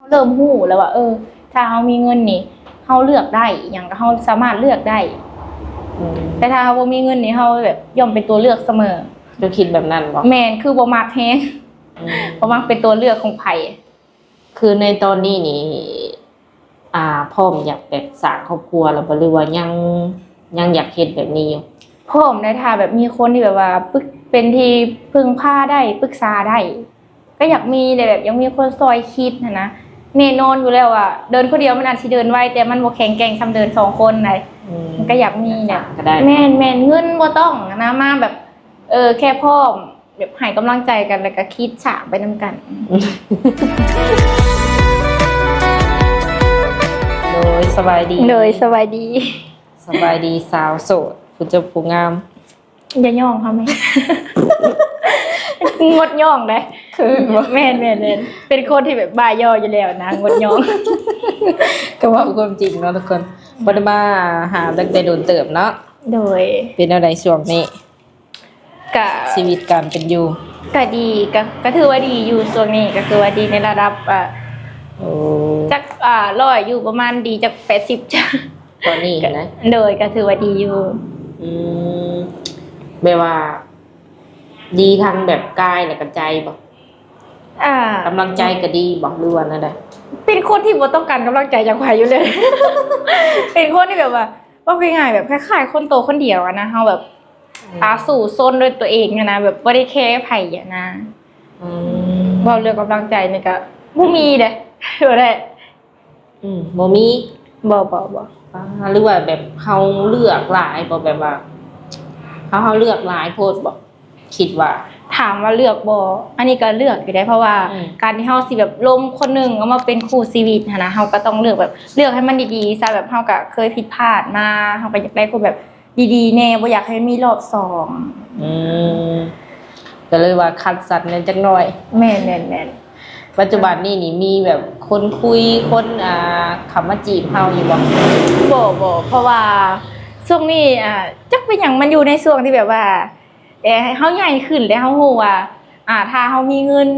ເລີ່ມຮູ້ແລ້ວວ່າ ເອີ ຖ້າເຮົາມີເງິນນີ້ ເຮົາເລືອກໄດ້ ອີ່ຫຍັງກໍເຮົາສາມາດເລືອກໄດ້. ອືມ ແຕ່ຖ້າເຮົາບໍ່ມີເງິນນີ້ ເຮົາແບບຍ່ອມເປັນຕົວເລືອກສະເໝີ. ເຈົ້າຄິດແບບນັ້ນບໍ່? ແມ່ນ, ຄືບໍ່ມັກແຮງ. ອືມ ບໍ່ມັກເປັນຕົວເລືອກຂອງໃຜ. ຄືໃນຕອນນີ້ນີ້ ອ່າ ພ້ອມຢາກແບບສ້າງຄອບຄົວແລ້ວບໍ່ ຫຼືວ່າຍັງ ຍັງຢາກເຮັດແບບນີ້ຢູ່? ພ້ອມໄດ໋ ຖ້າແບບມີຄົນທີ່ແບບວ່າປຶກ ເປັນທີ່ເພິ່ງພາໄດ້ ປຶກສາໄດ້ ກໍຢາກມີແຫຼະ ແບບຢາກມີຄົນຊ່ອຍຄິດຫັ້ນນະ. ແນ່ນອນຢູ່ແລ້ວວ່າເດີນຄົນດຽວມັນອາດຊິເດີນໄວ ແຕ່ມັນບໍ່ແຂງແກ່ງສ່ຳເດີນສອງຄົນໃດ໋. ອືມ ມັນກໍຢາກມີແຫຼະ. ແມ່ນໆ ເງິນບໍ່ຕ້ອງນະ ມາແບບ ເອີ ແຄ່ພ້ອມ ແບບໃຫ້ກຳລັງໃຈກັນ ແລ້ວກໍຄິດສ້າງໄປນຳກັນ. ໂດຍ ສະບາຍດີ. ໂດຍ ສະບາຍດີ. ສະບາຍດີສາວໂສດ ຜູ້ຈົບຜູ້ງາມ. ຢ່າຍ້ອງເຮົາແມ່. ງົດຍ້ອງເດ້. ຄືບໍ່? ແມ່ນໆໆ ເປັນຄົນທີ່ແບບບ້າຍໍ້ຢູ່ແລ້ວນະ ງົດຍ້ອງ. ກໍເວົ້າຄວາມຈິງເນາະທຸກຄົນ. ບໍ່ໄດ້ມາຫາຕັ້ງແຕ່ດົນເຕີບເນາະ. ໂດຍ. ເປັນແນວໃດຊ່ວງນີ້? ກະ ຊີວິດການເປັນຢູ່ ກະດີ ກະ ກະຖືວ່າດີຢູ່. ຊ່ວງນີ້ກະຄືວ່າດີໃນລະດັບ ອ່າ ໂອ້ ຈັກ ອ່າ ຮ້ອຍ ຢູ່ປະມານດີຈັກແປດສິບ. ຕອນນີ້ນະ? ໂດຍ ກະຖືວ່າດີຢູ່. ອືມ ແບບວ່າດີທັງແບບກາຍ ແລ້ວກະໃຈບໍ່? ອ່າ ກຳລັງໃຈກະດີບໍ່ ຫຼືວ່າແນວໃດ? ເປັນຄົນທີ່ບໍ່ຕ້ອງການກຳລັງໃຈຈາກໃຜຢູ່ເລີຍ. ເປັນຄົນທີ່ແບບວ່າ ເວົ້າງ່າຍໆ ແບບຄ້າຍໆ ຄົນໂຕຄົນດຽວຫັ້ນນະ ເຮົາແບບ ອືມ ອາ ສູ້ຊົນດ້ວຍຕົວເອງຫັ້ນນະ ແບບບໍ່ໄດ້ແຄໃຜຫັ້ນນະ. ອືມ ເວົ້າເລື່ອງກຳລັງໃຈນີ້ກະບໍ່ມີເດ້ ບໍ່ໄດ້. ອືມ ບໍ່ມີ? ບໍ່ໆໆ. ອ່າ ຫຼືວ່າແບບເຮົາເລືອກຫຼາຍບໍ່ ແບບວ່າ ເຮົາ ເຮົາເລືອກຫຼາຍໂພດບໍ່? ຄິດວ່າ ຖາມວ່າເລືອກບໍ່? ອັນນີ້ກໍເລືອກຢູ່ເດ້ ເພາະວ່າ ອືມ ການທີ່ເຮົາຊິແບບລົມຄົນໜຶ່ງເອົາມາເປັນຄູ່ຊີວິດຫັ້ນນະ ເຮົາກໍຕ້ອງເລືອກແບບ ເລືອກໃຫ້ມັນດີໆຊະ ແບບເຮົາກໍເຄີຍຜິດພາດມາ ເຮົາກໍຢາກໄດ້ຄົນແບບດີໆແດ່ ບໍ່ຢາກໃຫ້ມັນມີລອບສອງ. ອືມ ກໍເລີຍວ່າຄັດສັນແດ່ຈັກໜ້ອຍ. ແມ່ນໆໆ. ປັດຈຸບັນນີ້ນີ້ມີແບບຄົນຄຸຍ ຄົນ ອ່າ ເຂົ້າມາຈີບເຮົາຢູ່ບໍ່? ບໍ່ໆ ເພາະວ່າຊ່ວງນີ້ ອ່າ ຈັກເປັນຫຍັງ ມັນຢູ່ໃນຊ່ວງທີ່ແບບວ່າ ແຕ່ໃຫ້ເຮົາໃຫຍ່ຂຶ້ນ ແລ້ວເຮົາຮູ້ວ່າ ອ່າ ຖ້າເຮົາມີເງິນ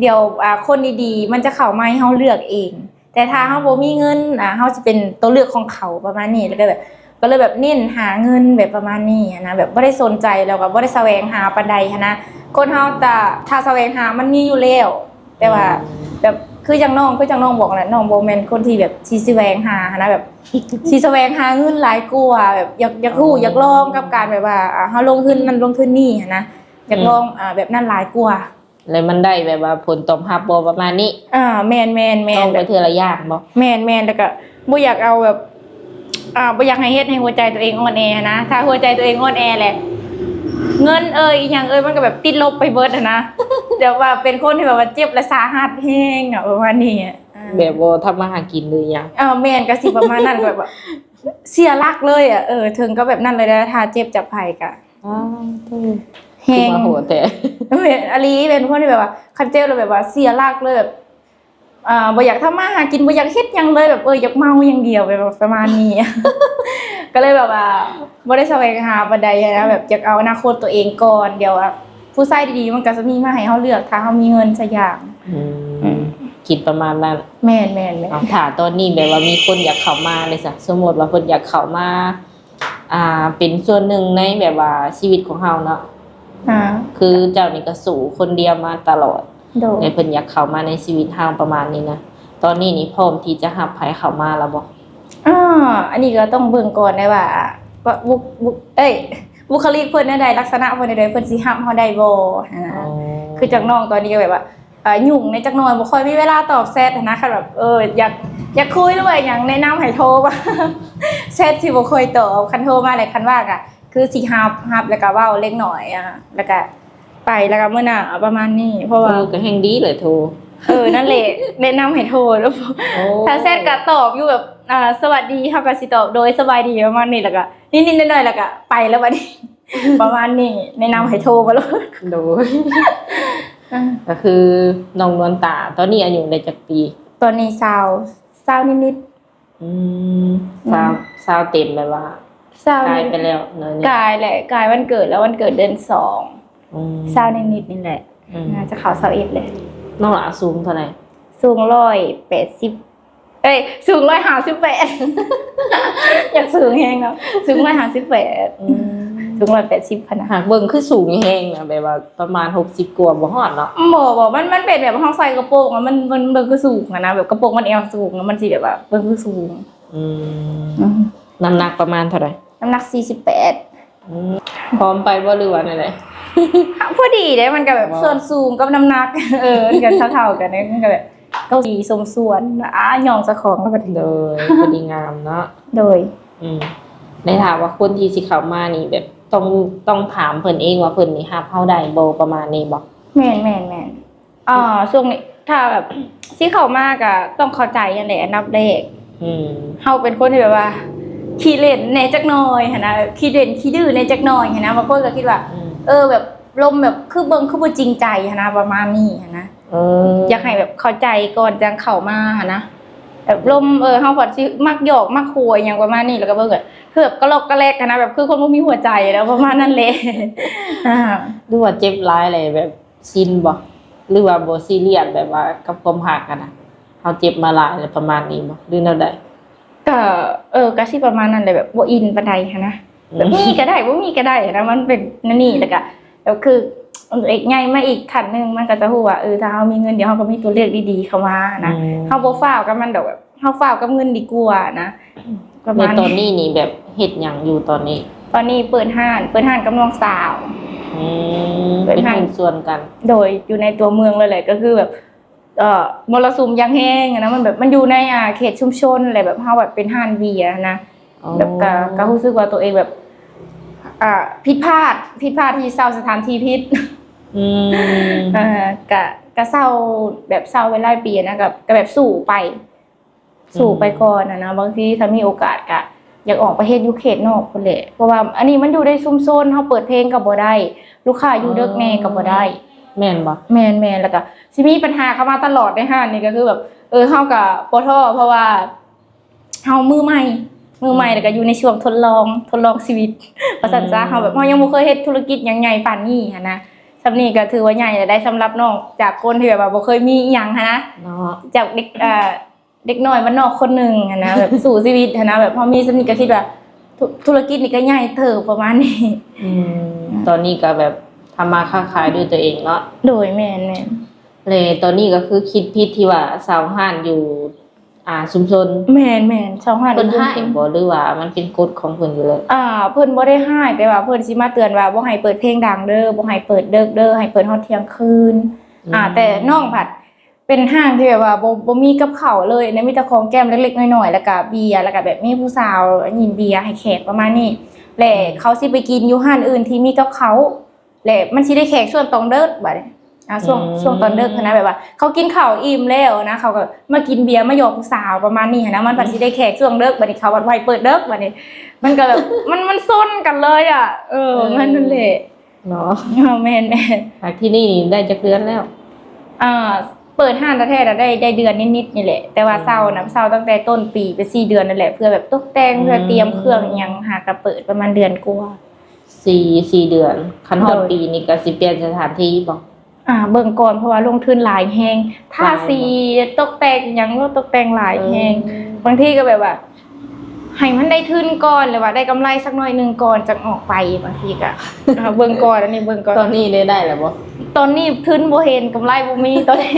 ດຽວ ອ່າ ຄົນດີໆ ມັນຈະເຂົ້າມາໃຫ້ເຮົາເລືອກເອງ. ແຕ່ຖ້າເຮົາບໍ່ມີເງິນ ອ່າ ເຮົາຊິເປັນຕົວເລືອກຂອງເຂົາ ປະມານນີ້. ແລ້ວກໍແບບ ກໍເລີຍແບບເນັ້ນຫາເງິນ ແບບປະມານນີ້ຫັ້ນນະ ແບບບໍ່ໄດ້ສົນໃຈ ແລ້ວກໍບໍ່ໄດ້ສະແຫວງຫາປານໃດຫັ້ນນະ. ຄົນເຮົາ ຖ້າ ຖ້າສະແຫວງຫາມັນມີຢູ່ແລ້ວ. ແຕ່ວ່າ ອືມ ແບບຄືຈັ່ງນ້ອງ ຄືຈັ່ງນ້ອງບອກແຫຼະ ນ້ອງບໍ່ແມ່ນຄົນທີ່ແບບຊິສະແຫວງຫາຫັ້ນນະ ແບບຊິສະແຫວງຫາເງິນຫຼາຍກວ່າ ແບບຢາກ ຢາກຮູ້ ອືມ ຢາກລອງກັບການແບບວ່າ ອ່າ ເຮົາລົງທຶນນັ້ນລົງທຶນນີ້ຫັ້ນນະ ຢາກ ອືມ ລອງ ອ່າ ແບບນັ້ນຫຼາຍກວ່າ. ແລ້ວມັນໄດ້ແບບວ່າຜົນຕອບຮັບບໍ່ ປະມານນີ້? ອ່າ ແມ່ນໆໆ. ລອງໄປເທື່ອລະຢ່າງບໍ່? ແມ່ນໆ. ແລ້ວກໍບໍ່ຢາກເອົາແບບ ອ່າ ບໍ່ຢາກໃຫ້ເຮັດໃຫ້ຫົວໃຈຕົວເອງອ່ອນແອຫັ້ນນະ. ຖ້າຫົວໃຈຕົວເອງອ່ອນແອແຫຼະ ເງິນເອີຍ ອີ່ຫຍັງເອີຍ ມັນກໍແບບຕິດລົບໄປເບິດຫັ້ນນະ. ແບບວ່າເປັນຄົນທີ່ແບບວ່າເຈັບແລະສາຫັດແຮງອະ ປະມານນີ້ອະ. ອ່າ ແບບບໍ່ທຳມາຫາກິນຫຼືຫຍັງ? ເອີ ແມ່ນ ກໍຊິປະມານນັ້ນ. ແບບວ່າເສຍຫຼັກເລີຍອະ. ເອີ ເຖິງກັບແບບນັ້ນເລີຍນະ ຖ້າເຈັບຈາກໃຜກະ ອ້າວ ໂທ້ ແຮງ ຄືວ່າໂຫດແທ້. ແມ່ນອີ່ຫຼີ ເປັນຄົນທີ່ແບບວ່າ ຄັນເຈັບແລ້ວແບບວ່າເສຍຫຼັກເລີຍ ແບບ ອ່າ ບໍ່ຢາກທຳມາຫາກິນ ບໍ່ຢາກເຮັດຫຍັງເລີຍ ແບບ ເອີ ຢາກເມົາຢ່າງດຽວ ແບບປະມານນີ້. ກໍເລີຍແບບວ່າບໍ່ໄດ້ສະແຫວງຫາປານໃດຫັ້ນນະ ແບບຢາກເອົາອະນາຄົດຕົວເອງກ່ອນ ດຽວ ອ່າ ຜູ້ຊາຍດີໆ ມັນກໍຈະມີມາໃຫ້ເຮົາເລືອກ ຖ້າເຮົາມີເງິນຊະຢ່າງ. ອືມ ອືມ ຄິດປະມານນັ້ນ. ແມ່ນໆໆ. ເອົາ ຖ້າຕອນນີ້ແບບວ່າມີຄົນຢາກເຂົ້າມາເດຊະ ສົມມຸດວ່າເພິ່ນຢາກເຂົ້າມາ ອ່າ ເປັນສ່ວນໜຶ່ງໃນແບບວ່າຊີວິດຂອງເຮົາເນາະ. ອ່າ ຄືເຈົ້ານີ້ກໍສູ້ຄົນດຽວມາຕະຫຼອດ. ໂດຍ. ແລະເພິ່ນຢາກເຂົ້າມາໃນຊີວິດເຮົາປະມານນີ້ນະ ຕອນນີ້ນີ້ພ້ອມທີ່ຈະຮັບໃຜເຂົ້າມາແລ້ວບໍ່? ອ່າ ອັນນີ້ກໍຕ້ອງເບິ່ງກ່ອນໄດ໋ວ່າ ວ່າ ບຸ ບຸ ເອີຍ ບຸກຄະລິກເພິ່ນແນວໃດ ລັກສະນະເພິ່ນແນວໃດ ເພິ່ນຊິຮັບເຮົາໄດ້ບໍ່ຫັ້ນນະ. ອໍ ຄືຈັກນ້ອງຕອນນີ້ກໍແບບວ່າ ອ່າ ຫຍຸ້ງແດ່ຈັກໜ່ອຍ ບໍ່ຄ່ອຍມີເວລາຕອບແຊັດຫັ້ນນະ. ຄັນແບບ ເອີ ຢາກ ຢາກຄຸຍ ຫຼືວ່າຫຍັງ ແນະນຳໃຫ້ໂທມາ ແຊັດຊິບໍ່ຄ່ອຍຕອບ. ຄັນໂທມາແລ້ວ ຄັນວ່າກະຄືຊິຮັບ ຮັບແລ້ວກະເວົ້າເລັກນ້ອຍ ອ່າ ແລ້ວກະໄປ ແລ້ວກະມື້ໜ້າ ປະມານນີ້. ເພາະວ່າ ໂທກໍແຮ່ງດີແຫຼະ ໂທ. ເອີ ນັ້ນແຫຼະ ແນະນຳໃຫ້ໂທ. ໂອ້ ຖ້າແຊັດກະຕອບຢູ່ແບບ ອ່າ ສະຫວັດດີ ເຮົາກະຊິຕອບໂດຍສະບາຍດີ ປະມານນີ້ ແລ້ວກະນິດໆໜ້ອຍໆ ແລ້ວກະໄປແລ້ວບັດນີ້. ປະມານນີ້ ແນະນຳໃຫ້ໂທມາໂລດ. ໂດຍ. ອ່າ ກໍຄືນ້ອງນວນຕາ ຕອນນີ້ອາຍຸໄດ້ຈັກປີ? ຕອນນີ້ຊາວ ຊາວນິດໆ. ອືມ ອືມ ຊາວ ຊາວເຕັມແບບວ່າ ຊາວ ກາຍໄປແລ້ວໜ້ອຍໜຶ່ງ ກາຍແຫຼະ ກາຍວັນເກີດແລ້ວ ວັນເກີດເດືອນສອງ. ອືມ ຊາວນິດໆນີ້ແຫຼະ. ອືມ ໜ້າຈະເຂົ້າຊາວເອັດແຫຼະ. ນ້ອງຫຼ້າສູງເທົ່າໃດ? ສູງຮ້ອຍແປດສິບ ເອີຍ ສູງຮ້ອຍຫ້າສິບແປດ ຢາກສູງແຮງເນາະ ສູງຮ້ອຍຫ້າສິບແປດ ອືມ ສູງຮ້ອຍແປດສິບຫັ້ນນະ. ຫາກເບິ່ງຄືສູງແຮງນະ ແບບວ່າປະມານຫົກສິບກວ່າ ບໍ່ຮອດເນາະ. ບໍ່ ບໍ່ ມັນ ມັນເປັນແບບເຮົາໃສ່ກະໂປງອະ ມັນ ມັນເບິ່ງຄືສູງຫັ້ນນະ ແບບກະໂປງມັນແອວສູງ ມັນຊິແບບວ່າເບິ່ງຄືສູງ. ອືມ ອືມ ນ້ຳໜັກປະມານເທົ່າໃດ? ນ້ຳໜັກສີ່ສິບແປດ. ອືມ ຜອມໄປບໍ່ ຫຼືວ່າແນວໃດ? ພໍດີເດ້ ມັນກໍແບບ ອໍ ສ່ວນສູງກັບນ້ຳໜັກ ເອີ ມັນກໍເທົ່າໆກັນເດ້ ມັນກໍແບບ ເກົ້າສີ່ສົມສ່ວນ ອາ ຍ້ອງເຈົ້າຂອງແລ້ວບັດນີ້. ໂດຍ ພໍດີງາມເນາະ. ໂດຍ ອືມ ໄດ້ຖາມວ່າຄົນທີ່ຊິເຂົ້າມານີ້ ແບບຕ້ອງ ຕ້ອງຖາມເພິ່ນເອງວ່າເພິ່ນນີ້ຮັບເຮົາໄດ້ບໍ່ ປະມານນີ້ບໍ່? ແມ່ນໆໆ. ອ່າ ຊ່ວງນີ້ຖ້າແບບຊິເຂົ້າມາກໍຕ້ອງເຂົ້າໃຈຫັ້ນແຫຼະ ອັນດັບແລກ. ອືມ ເຮົາເປັນຄົນທີ່ແບບວ່າຂີ້ຫຼິ້ນແດ່ຈັກໜ່ອຍຫັ້ນນະ ແບບຂີ້ຫຼິ້ນຂີ້ດື້ແດ່ຈັກໜ່ອຍຫັ້ນນະ. ບາງຄົນກໍຄິດວ່າ ອືມ ເອີ ແບບລົມແບບຄືເບິ່ງຄືບໍ່ຈິງໃຈຫັ້ນນະ ປະມານນີ້ຫັ້ນນະ. ເອີ ຢາກໃຫ້ແບບເຂົ້າໃຈກ່ອນຈັ່ງເຂົ້າມາຫັ້ນນະ ແບບລົມ ເອີ ເຮົາພັດຊິມັກຫຍອກມັກຫົວອີ່ຫຍັງປະມານນີ້ ແລ້ວກໍເບິ່ງແບບ ຄືແບບກະລອກກະແລັກຫັ້ນນະ ແບບຄືຄົນບໍ່ມີຫົວໃຈແລ້ວ ປະມານນັ້ນແຫຼະ. ອ່າ ຫຼືວ່າເຈັບຫຼາຍແລ້ວແບບ ຊິນບໍ່ ຫຼືວ່າບໍ່ຊີຣຽສ ແບບວ່າກັບຄວາມຮັກຫັ້ນນະ ເຮົາເຈັບມາຫຼາຍແລ້ວ ປະມານນີ້ບໍ່ ຫຼືແນວໃດ? ກະ ເອີ ກະຊິປະມານນັ້ນແຫຼະ ແບບບໍ່ອິນປານໃດຫັ້ນນະ. ອືມ ແບບມີກະໄດ້ ບໍ່ມີກະໄດ້ຫັ້ນນະ ມັນເປັນແນວນີ້. ແລ້ວກະ ແບບຄືເດັກໃຫຍ່ມາອີກຂັ້ນໜຶ່ງ ມັນກະຈະຮູ້ວ່າ ເອີ ຖ້າເຮົາມີເງິນ ດຽວເຮົາກະມີຕົວເລືອກດີໆເຂົ້າມາຫັ້ນນະ. ອືມ ເຮົາບໍ່ຟ້າວກັບມັນດອກ ແບບ ເຮົາຟ້າວກັບເງິນດີກວ່ານະ ປະມານ. ແລ້ວຕອນນີ້ນີ້ແບບເຮັດຫຍັງຢູ່ຕອນນີ້? ຕອນນີ້ເປີດຮ້ານ ເປີດຮ້ານກັບນ້ອງສາວ. ອືມ ເປັນຫຸ້ນສ່ວນກັນ. ໂດຍ ຢູ່ໃນຕົວເມືອງເລີຍແຫຼະ ກໍຄືແບບ ເອີ ມໍລະສຸມຢ່າງແຮງນະ ມັນແບບ ມັນຢູ່ໃນ ອ່າ ເຂດຊຸມຊົນ ແລະ ແບບເຮົາແບບເປັນຮ້ານເບຍນະ. ອໍ ແບບ ກະ ກະຮູ້ສຶກວ່າຕົວເອງແບບ ອ່າ ຜິດພາດ ຜິດພາດທີ່ເຊົ່າສະຖານທີ່ຜິດ. ອືມ ເອີ ກະ ກະເຊົ່າ ແບບເຊົ່າໄວ້ຫຼາຍປີນະ ກະ ກະແບບສູ້ໄປ ສູ້ໄປກ່ອນຫັ້ນນະ. ອືມ ບາງທີຖ້າມີໂອກາດກະຢາກອອກໄປເຮັດຢູ່ເຂດນອກພຸ້ນແຫຼະ ເພາະວ່າອັນນີ້ມັນຢູ່ໃນຊຸມຊົນ ເຮົາເປີດເພງກໍບໍ່ໄດ້ ລູກຄ້າຢູ່ເດິກແດ່ກໍບໍ່ໄດ້. ອໍ ແມ່ນບໍ່? ແມ່ນໆ ແລ້ວກະຊິມີບັນຫາເຂົ້າມາຕະຫຼອດໃນຮ້ານນີ້ ກໍຄືແບບ ເອີ ເຮົາກະບໍ່ທໍ້ ເພາະວ່າເຮົາມືໃໝ່ ມືໃໝ່ ອືມ ແລ້ວກະຢູ່ໃນຊ່ວງທົດລອງ ທົດລອງຊີວິດ ອືມ ວ່າຊັ້ນຊະ. ເຮົາແບບ ເຮົາຍັງບໍ່ເຄີຍເຮັດທຸລະກິດຫຍັງໃຫຍ່ປານນີ້ຫັ້ນນະ. ສ່ຳນີ້ກໍຖືວ່າໃຫຍ່ແລ້ວໄດ໋ ສຳລັບນ້ອງ ຈາກຄົນທີ່ແບບວ່າບໍ່ເຄີຍມີອີ່ຫຍັງຫັ້ນນະເນາະ ຈາກເດັກ ເອີ ເດັກນ້ອຍບ້ານນອກຄົນໜຶ່ງຫັ້ນນະ ແບບສູ້ຊີວິດຫັ້ນນະ ແບບເຮົາມີສ່ຳນີ້ກໍຄິດວ່າທຸ ທຸລະກິດນີ້ກໍໃຫຍ່ເຕີບປະມານນີ້. ອືມ ອືມ ຕອນນີ້ກໍແບບທຳມາຄ້າຂາຍດ້ວຍຕົວເອງເນາະ. ໂດຍ ແມ່ນໆ. ແລະ ຕອນນີ້ກໍຄືຄິດຜິດທີ່ວ່າເຊົ່າຮ້ານຢູ່ ອ່າ ຊຸມຊົນ. ແມ່ນໆ ເຊົ່າຮ້ານ ເພິ່ນຮ້າຍບໍ່ ຫຼືວ່າມັນເປັນກົດຂອງເພິ່ນຢູ່ແລ້ວ? ອ່າ ເພິ່ນບໍ່ໄດ້ຮ້າຍ ແຕ່ວ່າເພິ່ນຊິມາເຕືອນວ່າບໍ່ໃຫ້ເປີດເພງດັງເດີ ບໍ່ໃຫ້ເປີດເດິກເດີ ໃຫ້ເປີດຮອດທ່ຽງຄືນ. ອືມ ອ່າ ແຕ່ນ້ອງພັດ ເປັນຮ້ານທີ່ແບບວ່າບໍ່ ບໍ່ມີກັບເຂົ້າເລີຍນະ ມີແຕ່ຂອງແກ້ມເລັກໆນ້ອຍໆ ແລ້ວກະເບຍ ແລ້ວກະແບບມີຜູ້ສາວຍິ້ມເບຍໃຫ້ແຂກປະມານນີ້ ແລະ ອືມ ເຂົາຊິໄປກິນຢູ່ຮ້ານອື່ນທີ່ມີກັບເຂົ້າ ແລະ ມັນຊິໄດ້ແຂກຊ່ວງຕອນເດິກບາດນີ້ ອ່າ ຊ່ວງ ອືມ ຊ່ວງຕອນເດິກຫັ້ນນະ ແບບວ່າເຂົາກິນເຂົ້າອີ່ມແລ້ວນະ ເຂົາກໍມາກິນເບຍມາຫຍອກຜູ້ສາວປະມານນີ້ຫັ້ນນະ ມັນພັດຊິໄດ້ແຂກຊ່ວງເດິກ ບາດນີ້ເຂົາພັດໄປເປີດເດິກ ບາດນີ້ມັນກໍແບບ ມັນ ມັນຊົນກັນເລີຍອະ ເອີ ເອີ ມັນນັ້ນແຫຼະ. ເນາະ ເອີ ແມ່ນໆ. ແລ້ວທີ່ນີ້ໄດ້ຈັກເດືອນແລ້ວ? ອ່າ ເປີດຮ້ານແທ້ໆ ໄດ້ ໄດ້ເດືອນນິດໆນີ້ແຫຼະ ແຕ່ວ່າ ອືມ ເຊົ່ານະ ເຊົ່າຕັ້ງແຕ່ຕົ້ນປີໄປສີ່ເດືອນນັ້ນແຫຼະ ເພື່ອແບບຕົກແຕ່ງ ອືມ ເພື່ອຕຽມເຄື່ອງອີ່ຫຍັງ ຫາກະເປີດປະມານເດືອນກວ່າ. ສີ່ ສີ່ເດືອນ ຄັນຮອດ ໂດຍ ປີນີ້ກະຊິປ່ຽນສະຖານທີ່ບໍ່? ອ່າ ເບິ່ງກ່ອນ ເພາະວ່າລົງທຶນຫຼາຍແຮງ ທາສີ ຫຼາຍບໍ່? ຕົກແຕ່ງຫຍັງ ຕົກແຕ່ງຫຼາຍແຮງ ເອີ ບາງທີກໍແບບວ່າ ໃຫ້ມັນໄດ້ທຶນກ່ອນ ຫຼືວ່າໄດ້ກຳໄລສັກໜ້ອຍໜຶ່ງກ່ອນ ຈັ່ງອອກໄປ ບາງທີກໍ ເບິ່ງກ່ອນ ອັນນີ້ເບິ່ງກ່ອນ. ຕອນນີ້ໄດ້ ໄດ້ແລ້ວບໍ່? ຕອນນີ້ທຶນບໍ່ເຫັນ ກຳໄລບໍ່ມີ ຕອນນີ້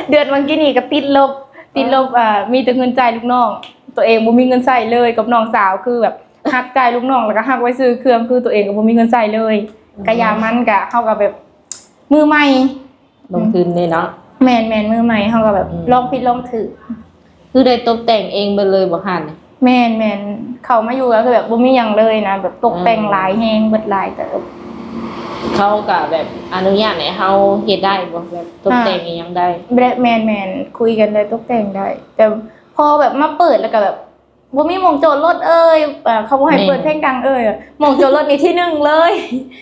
ເດືອນຫວ່າງກີ້ນີ້ກໍຕິດລົບ ຕິດລົບ ອ່າ ມີແຕ່ເງິນຈ່າຍລູກນ້ອງ ຕົວເອງບໍ່ມີເງິນໃຊ້ເລີຍ ກັບນ້ອງສາວ ຄືແບບຮັກຈ່າຍລູກນ້ອງ ແລ້ວກໍຮັກໄວ້ຊື້ເຄື່ອງ ຄືຕົວເອງກໍບໍ່ມີເງິນໃຊ້ເລີຍ ອືມ ກະຢ່າມັນ ກະ ເຮົາກໍແບບມືໃໝ່ ລົງທຶນເດ້ເນາະ. ແມ່ນໆ ມືໃໝ່ ເຮົາກໍແບບ ອືມ ລອງຜິດລອງຖືກ. ຄືໄດ້ຕົບແຕ່ງເອງເບິດເລີຍບໍ່ຮ້ານນີ້? ແມ່ນໆ ເຂົ້າມາຢູ່ກໍຄືແບບບໍ່ມີຫຍັງເລີຍນະ ແບບຕົກແຕ່ງ ອືມ ຫຼາຍແຮງ ເບິດຫຼາຍເຕີບ. ເຂົາກໍແບບອະນຸຍາດໃຫ້ເຮົາເຮັດໄດ້ບໍ່? ແບບຕົກແຕ່ງ ອ່າ ອີ່ຫຍັງໄດ້? ແມ່ນໆ ຄຸຍກັນໄດ້ ຕົກແຕ່ງໄດ້ ແຕ່ພໍແບບມາເປີດແລ້ວກໍແບບ ບໍ່ມີໝ່ອງຈອດລົດເອີຍ ເຂົາບໍ່ໃຫ້ ແມ່ນ ເປີດເພງດັງເອີຍ ໝ່ອງຈອດລົດນີ້ທີໜຶ່ງເລີຍ.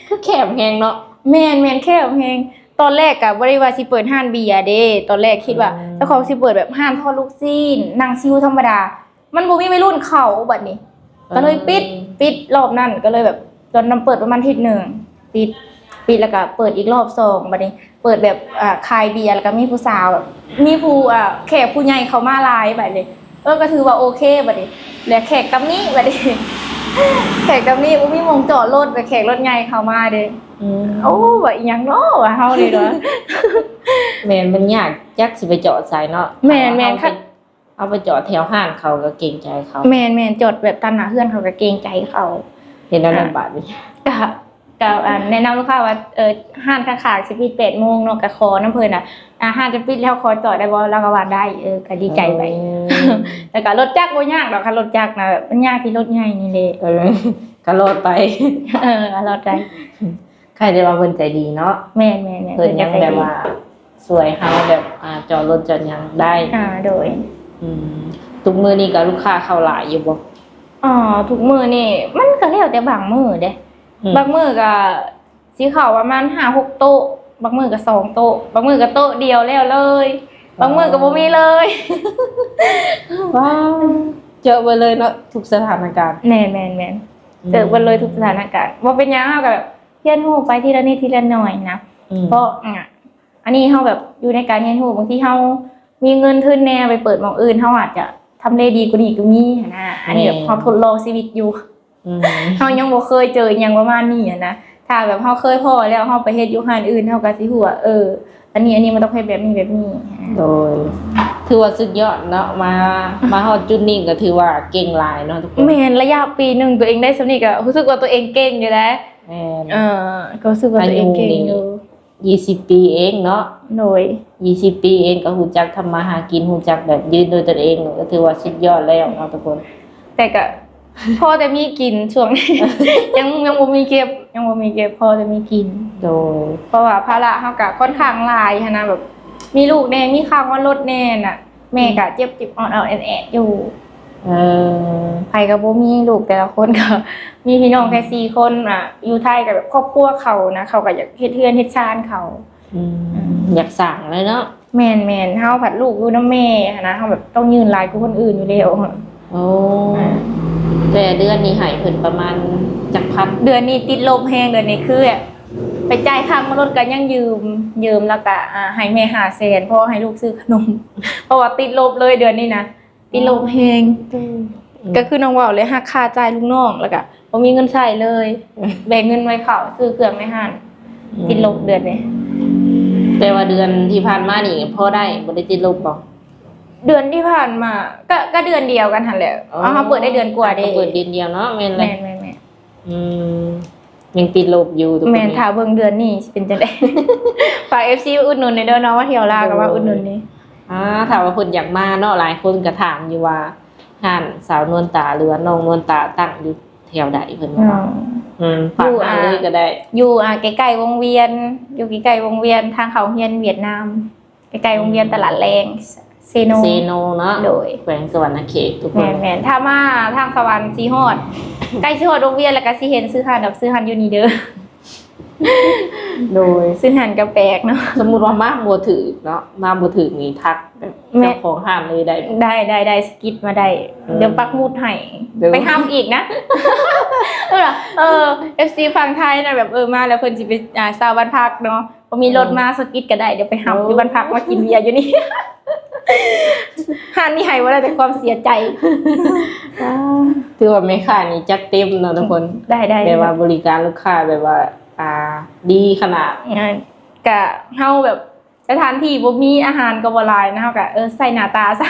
ຄືແຄບແຮງເນາະ. ແມ່ນໆ ແຄບແຮງ. ຕອນແລກກະບໍ່ໄດ້ວ່າຊິເປີດຮ້ານເບຍເດ້ ຕອນແລກຄິດວ່າ ອືມ ເຈົ້າຂອງຊິເປີດແບບຮ້ານທອດລູກຊີ້ນ ນັ່ງຊິວທຳມະດາ ມັນບໍ່ມີໄວລຸ້ນເຂົ້າບັດນີ້ ເອີ ກໍເລີຍປິດ ປິດ ລອບນັ້ນກໍເລີຍແບບ ຕອນນັ້ນເປີດປະມານທິດໜຶ່ງ ປິດ. ປິດແລ້ວກໍເປີດອີກລອບສອງ ບັດນີ້ເປີດແບບ ອ່າ ຂາຍເບຍ ແລ້ວກໍມີຜູ້ສາວ ແບບມີຜູ້ ອ່າ ແຂກຜູ້ໃຫຍ່ເຂົ້າມາຫຼາຍ ບັດນີ້ ເອີ ກໍຖືວ່າໂອເຄ ບັດນີ້ ແລະແຂກຕຳໜິ ບັດນີ້ ແຂກຕຳໜິ ບໍ່ມີໝ່ອງຈອດລົດ ແລະແຂກລົດໃຫຍ່ເຂົ້າມາເດ້. ອືມ ໂອ້ ວ່າອີ່ຫຍັງເນາະ ວ່າເຮົານີ້ເນາະ. ແມ່ນ ມັນຍາກ ຈັກຊິໄປຈອດໃສເນາະ. ແມ່ນໆ ຖ້າວ່າເຮົາໄປ ເຮົາໄປຈອດແຖວຮ້ານເຂົາກໍເກງໃຈເຂົາ. ແມ່ນໆ ຈອດແບບຕັດໜ້າເຮືອນເຂົາກໍເກງໃຈເຂົາ. ເຮັດແນວນັ້ນ ອ່າ ບາດນີ້ ກະ ກະ ອ່າ ແນະນຳລູກຄ້າວ່າ ເອີ ຮ້ານຂ້າງໆຊິປິດແປດໂມງເນາະ ກະຂໍນຳເພິ່ນວ່າ ອ່າ ຮ້ານຈະປິດແລ້ວ ຂໍຈອດໄດ້ບໍ່? ລາວກໍວ່າໄດ້ ເອີ ກໍດີໃຈໄປ. ອໍ ແລ້ວກໍລົດຈັກບໍ່ຍາກດອກ ຄັນລົດຈັກນະ ມັນຍາກທີ່ລົດໃຫຍ່ນີ້ແຫຼະ. ເອີ ກໍລອດໄປ ເອີ ກໍລອດໄປ. ໃຄແຕ່ວ່າເພິ່ນໃຈດີເນາະ. ແມ່ນໆໆ ເພິ່ນຍັງແບບວ່າ ເພິ່ນກໍໃຈດີ ຊ່ວຍເຮົາແບບ ອ່າ ຈອດລົດຈອດຫຍັງໄດ້. ອ່າ ໂດຍ. ອືມ ທຸກມື້ນີ້ກໍລູກຄ້າເຂົ້າຫຼາຍຢູ່ບໍ່? ອໍ ທຸກມື້ນີ້ມັນກໍແລ້ວແຕ່ບາງມື້ເດ້. ອືມ ບາງມື້ກໍຊິເຂົ້າປະມານຫ້າຫົກໂຕະ ບາງມື້ກໍສອງໂຕະ ບາງມື້ກໍໂຕະດຽວແລ້ວເລີຍ ບາງມື້ກໍບໍ່ມີເລີຍ. ວ້າວ ເຈີເບິດເລີຍເນາະ ທຸກສະຖານະການ. ແມ່ນໆໆ ອືມ ເຈີເບິດເລີຍທຸກສະຖານະການ. ບໍ່ເປັນຫຍັງ ເຮົາກໍແບບຮຽນຮູ້ໄປທີລະນິດທີລະໜ້ອຍນະ. ອືມ ເພາະ ອ່າ ອັນນີ້ເຮົາແບບຢູ່ໃນການຮຽນຮູ້ ບາງທີເຮົາມີເງິນທຶນແດ່ໄປເປີດໝ່ອງອື່ນ ເຮົາອາດຈະທຳເລດີກວ່ານີ້ກໍມີຫັ້ນນະ. ອັນນີ້ແບບ ແມ່ນ ເຮົາທົດລອງຊີວິດຢູ່. ອືມ ເຮົາຍັງບໍ່ເຄີຍເຈີອີ່ຫຍັງປະມານນີ້ຫັ້ນນະ. ຖ້າແບບເຮົາເຄີຍພໍ້ແລ້ວ ເຮົາໄປເຮັດຢູ່ຮ້ານອື່ນ ເຮົາກໍຊິຮູ້ວ່າ ເອີ ອັນນີ້ ອັນນີ້ມັນຕ້ອງເຮັດແບບນີ້ແບບນີ້. ໂດຍ ຖືວ່າສຸດຍອດເນາະ ມາ ມາຮອດຈຸດນີ້ກໍຖືວ່າເກັ່ງຫຼາຍເນາະທຸກຄົນ. ແມ່ນ ໄລຍະປີໜຶ່ງຕົວເອງໄດ້ສ່ຳນີ້ກໍຮູ້ສຶກວ່າຕົວເອງເກັ່ງຢູ່ເດ້. ແມ່ນ ເອີ ກໍຮູ້ສຶກວ່າຕົວເອງເກັ່ງຢູ່. ອາຍຸນີ້ ຍີ່ສິບປີເອງເນາະ. ໂດຍ ຍີ່ສິບປີເອງກໍຮູ້ຈັກທຳມາຫາກິນ ຮູ້ຈັກແບບຢືນໂດຍຕົນເອງ ກໍຖືວ່າສຸດຍອດແລ້ວເນາະທຸກຄົນ. ແຕ່ກໍພໍແຕ່ມີກິນຊ່ວງນີ້ ຍັງ ຍັງບໍ່ມີເກັບ ຍັງບໍ່ມີເກັບ ພໍແຕ່ມີກິນ. ໂດຍ ເພາະວ່າພາລະເຮົາກໍຄ່ອນຂ້າງຫຼາຍຫັ້ນນະ ແບບມີລູກແດ່ ມີຄ່າງວດລົດແດ່ນະ. ແມ່ກໍເຈັບໆ ອອດໆ ແອດໆ ຢູ່. ເອີ ໃຜກໍບໍ່ມີ ລູກແຕ່ລະຄົນກໍມີພີ່ນ້ອງແຄ່ ອືມ ສີ່ຄົນນະ. ຢູ່ໄທກໍແບບຄອບຄົວເຂົານະ ເຂົາກໍຢາກເຮັດເຮືອນເຮັດຊານເຂົາ. ອືມ ອືມ ຢາກສ້າງເລີຍເນາະ. ແມ່ນໆ ເຮົາພັດລູກຢູ່ນຳແມ່ຫັ້ນນະ ເຮົາແບບຕ້ອງຍື່ນຫຼາຍກວ່າຄົນອື່ນຢູ່ແລ້ວ. ໂອ້ ອ່າ ແຕ່ເດືອນນີ້ໃຫ້ເພິ່ນປະມານຈັກພັນ? ເດືອນນີ້ຕິດລົບແຮງ ເດືອນນີ້ຄືແບບໄປຈ່າຍຄ່າເໝົາລົດກໍຍັງຢືມ ຢືມແລ້ວກໍ ອ່າ ໃຫ້ແມ່ຫ້າແສນ ພໍໃຫ້ລູກຊື້ຂະໜົມ ເພາະວ່າຕິດລົບເລີຍເດືອນນີ້ນະ. ຕິດລົບແຮງ. ອືມ ກໍຄືນ້ອງເວົ້າແຫຼະ ຫັກຄ່າຈ່າຍລູກນ້ອງ ແລ້ວກໍບໍ່ມີເງິນໃຊ້ເລີຍ. ແບ່ງເງິນໄວ້ເຂົ້າຊື້ເຄື່ອງໃນຮ້ານ. ອືມ ຕິດລົບເດືອນນີ້. ແຕ່ວ່າເດືອນທີ່ຜ່ານມານີ້ພໍໄດ້ ບໍ່ໄດ້ຕິດລົບບໍ່? ເດືອນທີ່ຜ່ານມາ ກໍ ກໍເດືອນດຽວກັນຫັ້ນແຫຼະ. ອໍ ເອົາ ເຮົາເປີດໄດ້ເດືອນກວ່າເດ້. ກໍເປີດເດືອນດຽວເນາະ. ແມ່ນແຫຼະ. ແມ່ນໆໆ. ອືມ ຍັງຕິດລົບຢູ່ທຸກຄົນ. ແມ່ນ ຖ້າເບິ່ງເດືອນນີ້ຊິເປັນຈັ່ງໃດ. ຝາກເອັຟຊີອຸດໜູນແດ່ເດີເນາະ ວ່າທ່ຽວລາວກໍວ່າ ໂດຍ ອຸດໜູນນີ້. ອ່າ ຖ້າວ່າເພິ່ນຢາກມາເນາະ ຫຼາຍຄົນກໍຖາມຢູ່ວ່າ ຮ້ານສາວນວນຕາ ຫຼືວ່ານ້ອງນວນຕາ ຕັ້ງຢູ່ແຖວໃດ ເພິ່ນວ່າ. ອືມ ອືມ ຝາກຮ້ານເລີຍກໍໄດ້. ຢູ່ ອ່າ ຢູ່ ອ່າ ໃກ້ໆ ວົງວຽນ ຢູ່ໃກ້ໆ ວົງວຽນ ທາງເຂົ້າໂຮງຮຽນຫວຽດນາມ. ໃກ້ໆ ໂຮງຮຽນຕະຫຼາດແລງ ເຊໂນ ເຊໂນເນາະ. ໂດຍ ແຂວງສະຫວັນນະເຂດທຸກຄົນ. ແມ່ນໆ ຖ້າມາທາງສະຫວັນຊິຮອດ ໃກ້ຊິຮອດໂຮງຮຽນແລ້ວກໍຊິເຫັນຊື່ຮ້ານດອກ ຊື່ຮ້ານຢູ່ນີ້ເດີ. ໂດຍ ຊື່ຮ້ານກໍແປກເນາະ. ສົມມຸດວ່າມາບໍ່ຖືກເນາະ ມາບໍ່ຖືກນີ້ທັກແບບ ແມ່ນ ເຈົ້າຂອງຮ້ານເລີຍໄດ້ບໍ່? ໄດ້ໆໆ ສະກິດມາໄດ້. ເອີ ດຽວປັກໝຸດໃຫ້. ໂດຍ ໄປຮັບອີກນະ. ເອີ ເອີ ເອັຟຊີຝັ່ງໄທນະ ແບບ ເອີ ມາແລ້ວເພິ່ນຊິໄປ ອ່າ ເຊົ່າບ້ານພັກເນາະ. ບໍ່ມີລົດມາ ເອີ ສະກິດກໍໄດ້ ດຽວໄປຮັບຢູ່ບ້ານພັກ ໂອ້ ມາກິນເບຍຢູ່ນີ້. ຮ້ານນີ້ໃຫ້ບໍ່ໄດ້ແຕ່ຄວາມເສຍໃຈ. ອ່າ ຖືວ່າແມ່ຄ້ານີ້ຈັດເຕັມເນາະທຸກຄົນ. ໄດ້ໆ ແບບວ່າບໍລິການລູກຄ້າແບບວ່າ ອ່າ ດີຂະໜາດ. ອ່າ ກະເຮົາແບບສະຖານທີ່ບໍ່ມີ ອາຫານກໍບໍ່ຫຼາຍນະ ເຮົາກະ ເອີ ໃສ່ໜ້າຕາຊະ